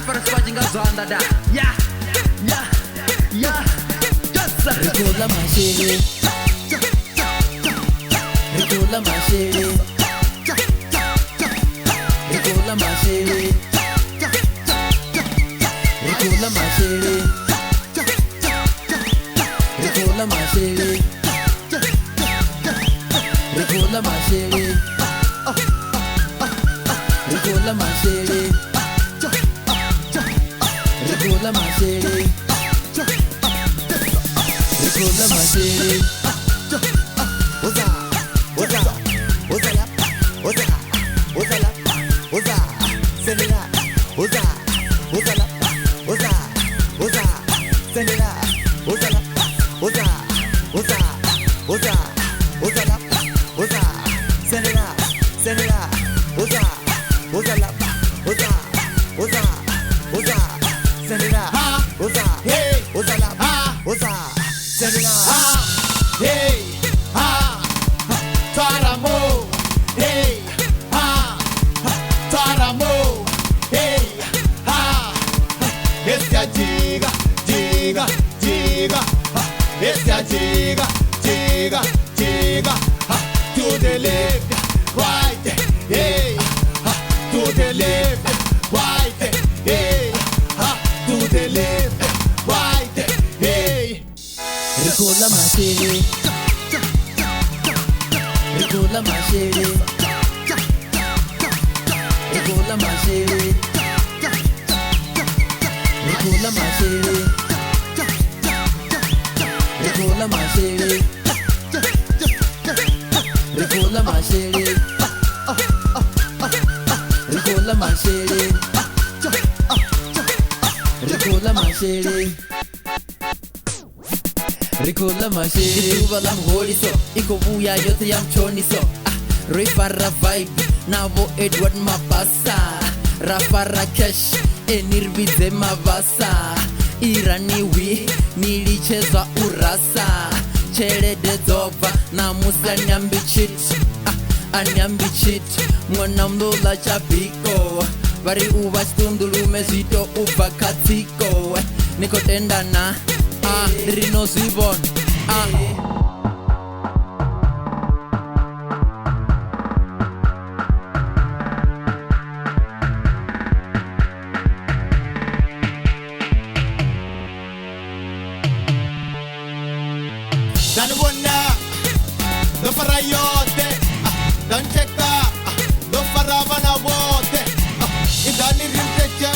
fara swaji nga zwanḓa da. Ya ya ya. Ri khou ḽa masheleni, ri khou ḽa masheleni, ri khou ḽa masheleni, ri khou ḽa masheleni, ri khou ḽa masheleni, ri khou ḽa masheleni, ri khou ḽa masheleni, ri khou ḽa masheleni, ri khou ḽa masheleni. Oza, oza, oza la, oza, oza la, oza, sendela, oza, oza la, oza, oza, sendela, oza la, oza, oza, oza, oza la, oza, sendela, sendela, oza, oza la, oza, oza, oza, sendela, oza, hey, oza la, oza, sendela, hey, ha, Taramo, hey, ha, Taramo, hey, ha. Esse é diga, diga, diga, esse é diga, diga, diga, to the left, right, hey, to the left, right, hey, to the left, right, hey. Ri khou ḽa masheleni, ri khou ḽa masheleni, ri khou ḽa masheleni, ri khou ḽa masheleni, ri khou ḽa masheleni, ri khou ḽa masheleni, ri khou ḽa masheleni, ri khou ḽa masheleni. Ri khou ḽa masheleni. Ḓuvha ḽa muholiso i khou vhuya yoṱhe ya mutshoniso. Ro i fara vibe na vho Edward Mabasa, ra fara cash eni ri vhidze Mabasa. Irani wi ni litshe zwa u rasa, tshelede dzo bva ṋamusi a ni ambi tshithu, a ni ambi tshithu. Ṅwana muḽa tsha biko vha ri u vha tshiṱunḓulume zwi tou bva kha tsiko. Ni khou tenda na? Ri no zwi vhona. Danibona, ndo fara yoṱhe, dancheka, ndo fara vhana vhoṱhe, idani ri mtetshe,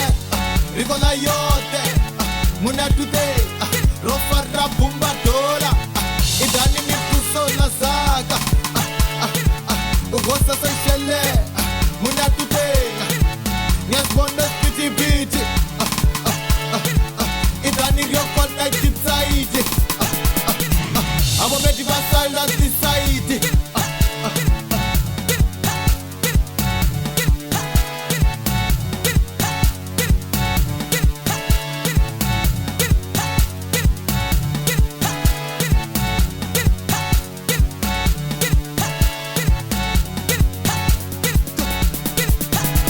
ri khou ḽa yoṱhe, munatute, ro fara bumba dola, idani ni thuso ḽa zaka, u gosa sa shele, munatute, ngiyasibona siphithiphithi, idani ri yo kona chipsaiti, abomedi basala tisaiti.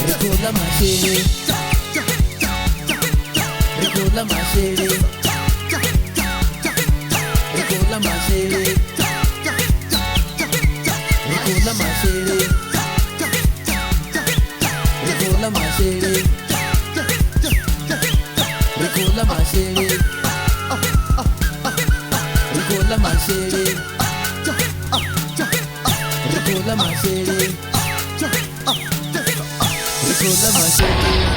Ri khou ḽa masheleni, ri khou ḽa masheleni, ri khou ḽa masheleni, ri khou ḽa masheleni, ri khou ḽa masheleni, ri khou ḽa masheleni, ri khou ḽa masheleni, ri khou ḽa masheleni, ri khou ḽa masheleni.